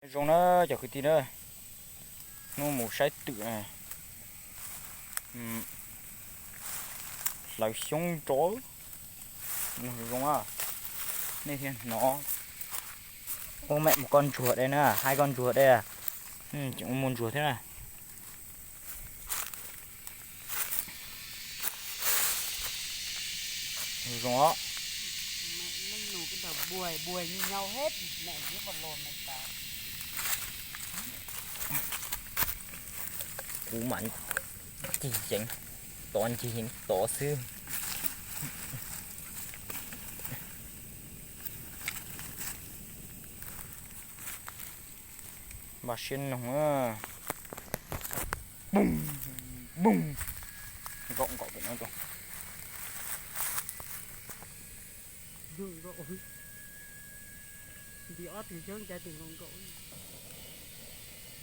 Zoo na cov kwv tij na, hnub mus saib twm na, hlawv xyoob nrov, zoo zoo na, nej thiaj hnov. Ua meem mus koj ntsuag dej na, hais koj ntsuag dej, tseem ua mus ntsuag thiab na. Zoo os. Kuv mam ncig yeev, tod ncig yeev tod xwb. Npaj siab noog, boom, boom, nkaum nkaum pem no.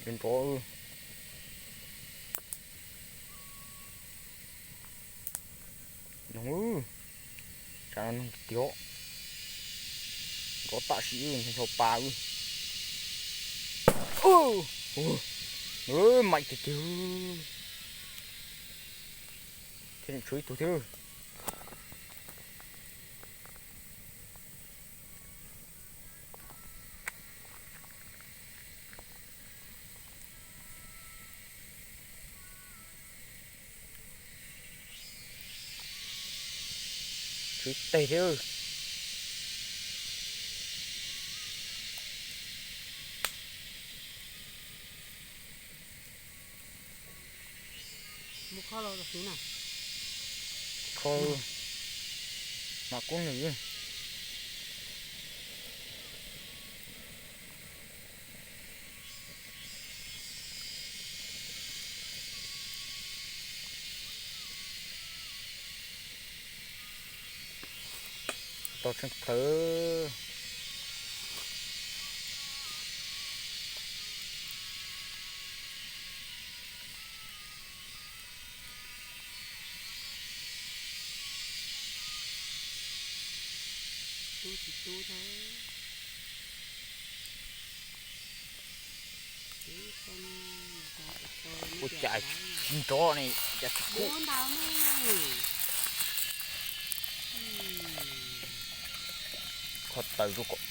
Nrov, nrov, tsam no noog tiag, nrov tam sim nrov pa. Maim tiag tiag. Tshuav ib tug thiab. Tshuav ib teg thiab. Kho, mam kub nws. Tau tsheej plawv. Ua cas tsis nrov ne, cas tsis kub. Kho taws rau kom.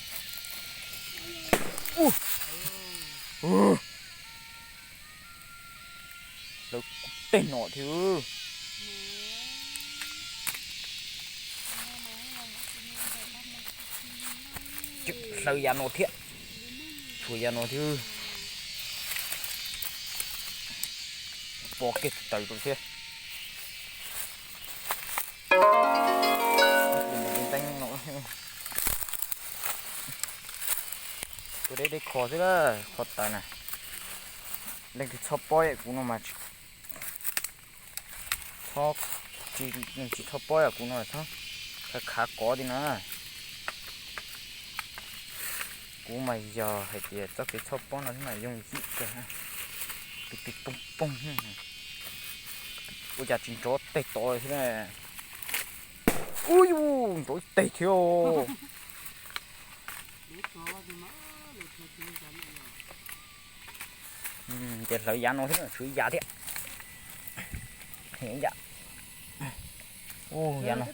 Lawv kuv teg no thiab. Hlawv yav no thiab. Tshuav yav no thiab. Pov kiag taws rau thiab. Tua deb deb kho xwb, kho taws na. Leej twg txhob pob kuv no mas txhob, tsis txhob pob kuv no txhob khav khav kov li na. Kuv mas yog hais tias txoj kev txhob pob no xwb mas yooj yim kawg. Pig pig poog poog. Ua cas tsis nrov teg tod thiab na. Ub, nrov ib teg thiab. Ces hlawv yav no thiab, tshuav ib yav thiab. Yav, ub, yav no.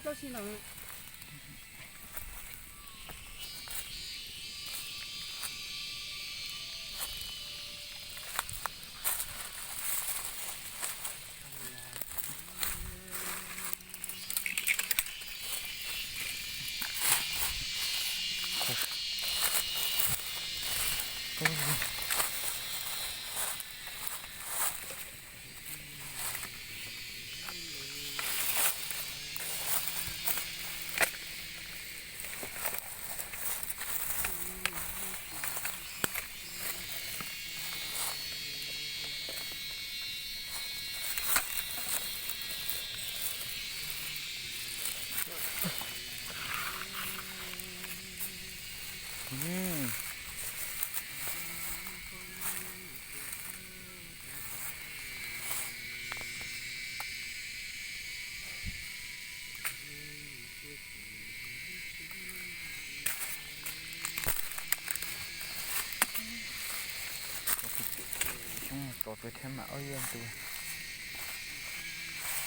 Tso peb thiab mam ob yam ntu.